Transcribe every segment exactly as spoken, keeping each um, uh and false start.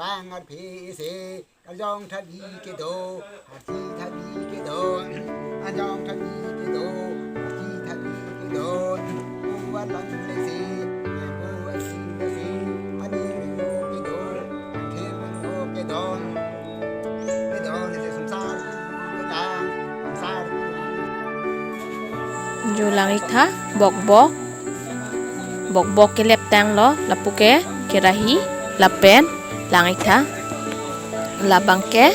Bang arphe isi, arjong thabi kedo, arthi thabi kedo, arjong thabi kedo, arthi thabi kedo, buat lang lesi, buat si lesi, ani ringo kedo, arthi ringo kedo, kedo lesi sumsar, kedo, sumsar. Jo lang-ik tha, bokbok. Bokbok keleptanglo, lapu ke kerahi, lapen lang-ik tha. Labang ke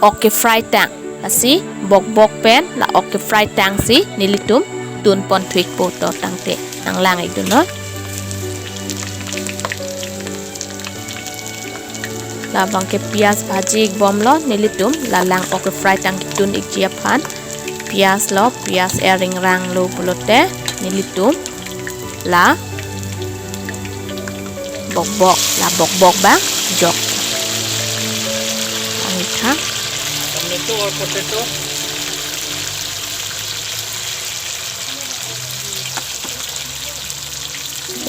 ok ke-fry tang. Lasi bokbok pen la ok ke-fry tangsi nelitum tunpon thu-ikpo, to tangte nang lang-ikdunnon. Labang ke piyaj bhaji-ik bomlo nelitum, la lang ok ke-fry tang ketun-ikji aphan. Piyaj lo, piyaj eringranglo pulote nelitum la bokbok, la bokbok abang jok. Lang-ik tha. Tomato or potato?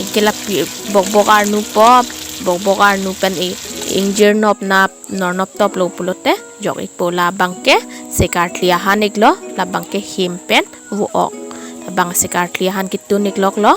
Anke la pi-, bokbok arnu po, bokbok arnu pen i-, ingjir nop nap, nor nop toplo pulote jok-ikpo. Labang ke sekarthli ahan-iklo, labang ke him pen vo-ok. Labang sekarthli ahan ketun-ikloklo.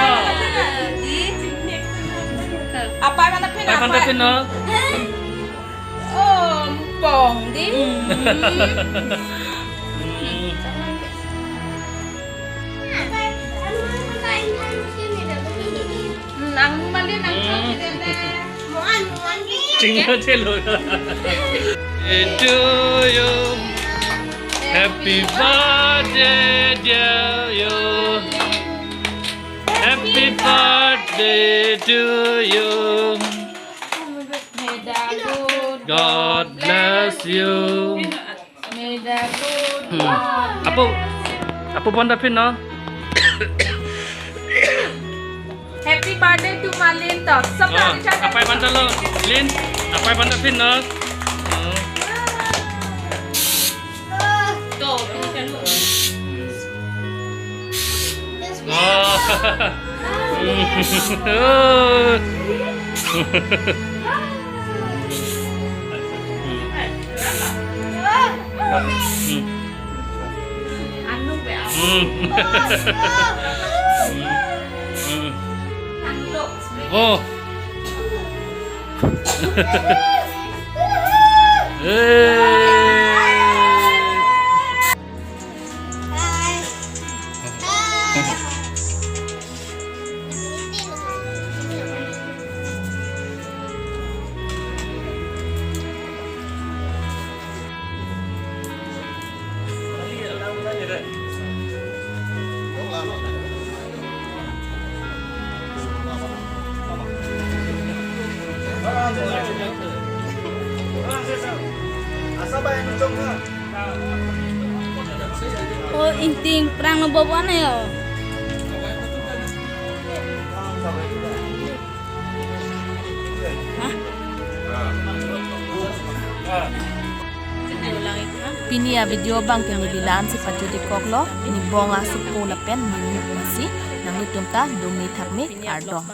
Apai aphan ta phin, apai aphan ta phin non. Oh, pong di. Nang mali nang. Chinglo chelo. To you. Happy birthday, dear you. Happy birthday to you. God bless you. Hmm. Apo, apo aphan ta phin non. Happy birthday to Malin to. Sab. Oh, apai aphan ta lo, Lin. Apai aphan ta phin non. Oh. To, phin chalo. Oh. Anu be. Hmm. Hmm. Oh. Hey. Oh, ingting prang lo bobo na yo. Hah? Pini a-video abang ke neli la-an si pajut-iklo, ne bong asopo lapen ne muk masi, nanglitum ta dome thakme, kardom.